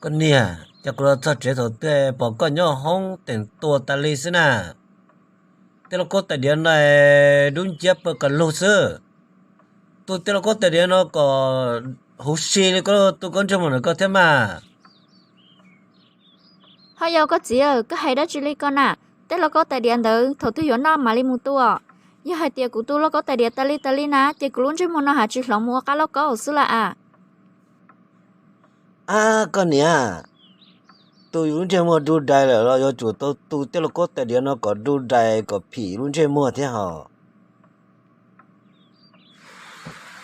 Koj niam, cas kuv los txog tsev thaum twg pom koj nyob hoob teem tua tas li xwb na. Tej lauj kaub tais diav no dub nciab pawg kas lug xwb. Tu tej lauj kaub tais diav no kom huv si li koj tu koj ntsej muag ntawm koj thiab mas. Ho yog koj txiv, koj hais dab tsi li ko na? Tej lauj kaub tais diav ntawd thaum twg yuav noj mam li mus tu os. Yog hais tias kuv tu lauj kaub tais diav tas li tas li na ces kuv lub ntsej muag no has tsis hloov mus ua qab lauj kaub xwb lawm as. Ab koj niam, tu yus lub ntsej muag du dais lawm los yuav tsum tau tu tej lauj kaub tais diav no kom du dais kom phim lub ntsej muag thiab hos.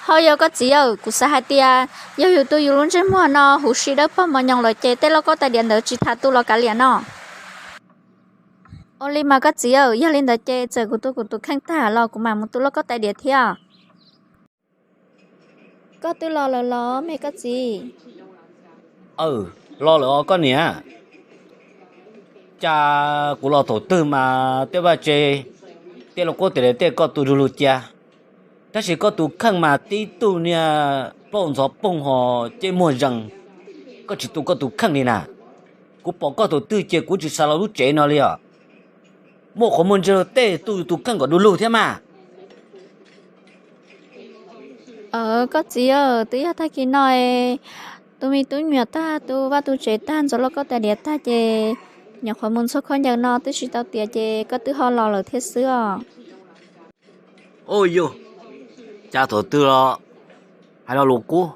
Ho yog koj txiv, kuv xav hais tias yog yus tu yus lub ntsej muag no huv si dawb paug mos nyoos lawm ces tej lauj kaub tais diav ntawd tsis tas tu los kav liam no. Ua li mas koj txiv, yog li ntawd ces txawm kuv tu kuv tus kheej tag los kuv mam mus tu lauj kaub tais diav thiab. Koj twb los lawm los me koj txiv? Aw, los lawm os koj niam. Cas kuv los thaum twg mas tej vaj tse, tej lauj kaub tais diav tej koj tu du lug cia, tab sis koj tus kheej mas tib tug niag plaub ntxhov poog hos ceb muag zees. Koj tsis tu koj tus kheej li na. Kuv pom koj thaum twg ces kuv tsis xav los lub tsev no li os. Muaj qhov muag ntsia luag tej tu yus tus kheej kom du lug thiab mas. Koj txiv, twb yog tag kis no tu me tub me nyuam tag, tu vaj tu tsev tag, ntxuav lauj kaub tais diav tag ces nyuam qhuav mus ntxhua khaub ncaws no twb tsis tau tiav ces koj twb ho los lawm thiab xwb os. Ua yus, cas thaum twg los hais lo lus qub,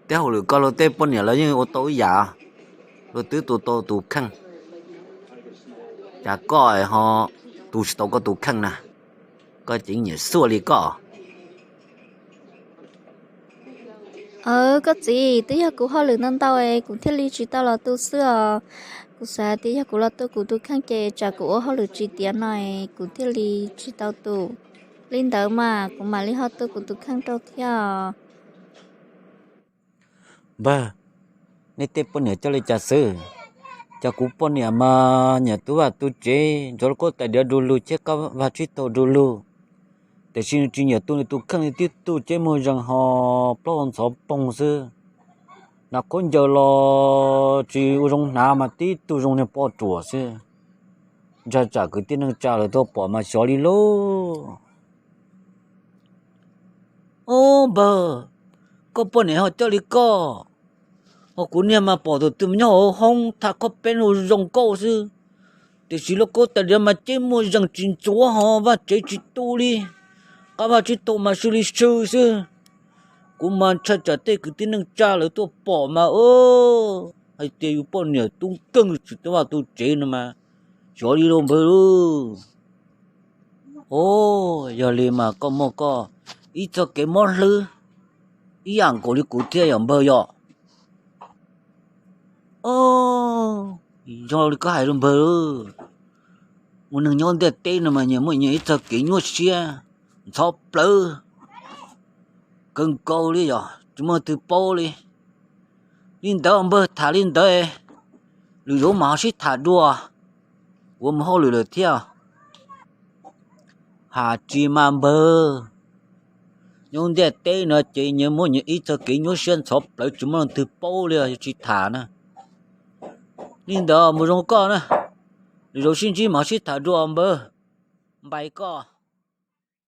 tej hauj lwm koj luag tej poj niam lawv yeej ua tau ib yam, luag twb tu tau tus kheej, cas koj ho tu tsis tau koj tus kheej na? Koj ceev nyiam xuaj li koj. Koj txiv, twb yog kuv hauj lwm ntau ntau es kuv thiaj li tsis tau los tu xwb os. Kuv xav tias yog kuv los tu kuv tus kheej ces tsam kuv ua hauj lwm tsis tiav no es kuv thiaj li tsis tau tu. Li ntawd mas kuv mam li ho tu kuv tus kheej rau thiab os. Npawg, nej tej poj niam coj li cas xwb? Cas kuv poj niam mas nyiam tu vaj tu tsev, ntxuav lauj kaub tais diav du lug, ceb kab vaj tsib taug du lug, tiam sis nws tsis nyiam tu nws tus kheej li, tib tug ceb muag zees hos plaub ntxhov poog xwb. Hnav khaub ncaws los tsis ua zoo hnav mas tib tug zoo niag poj ruam xwb. Ntshai tsam kwv tij neej tsa lawv tuaj pom mas xyov li lauj. Ob npawg, koj poj niam ho coj li koj, ho kuv niag mas pom tus twg mas nyob hauv hoob tham khob peb zoo zoo nkauj xwb, tiam sis lauj kaub tais diav mas ceb muag zees tsis ntxuav hos vaj tsev tsis tu li, qab vaj tsib taug mas sw li sw xwb. Kuv mas ntshai tsam tej kwv tij neej tsa lawv tuaj pom mas hais tias yus poj niam tub nkeeg tsis tu vaj tu tsev no mas xyov li lauj npawg lauj. Os, yog li mas koj muaj koj ib txoj kev mob hlwb ib yam nkaus li kuv thiab yom npawg yom. Os, yog li koj hais lauj npawg, ua neeg nyob ntiaj teb no mas nyias muaj nyias ib txoj kev nyuaj siab ntxhov plawv kawg nkaus li yom, tsis muaj leej twg paub li. Li ntawd npawg tham li ntawd, lwm zaus mam ho sib tham dua, kuv mus hauj lwm lawm thiab. Has tsis mas npawg, nyob ntiaj teb no ces nyias muaj nyias ib txoj kev nyuaj siab ntxhov plawv tsis muaj leej twg paub li, yog tsis tham na. Li ntawd mus zoo koj na, lwm zaus sib ntsib mam ho sib tham dua npawg, npais koj.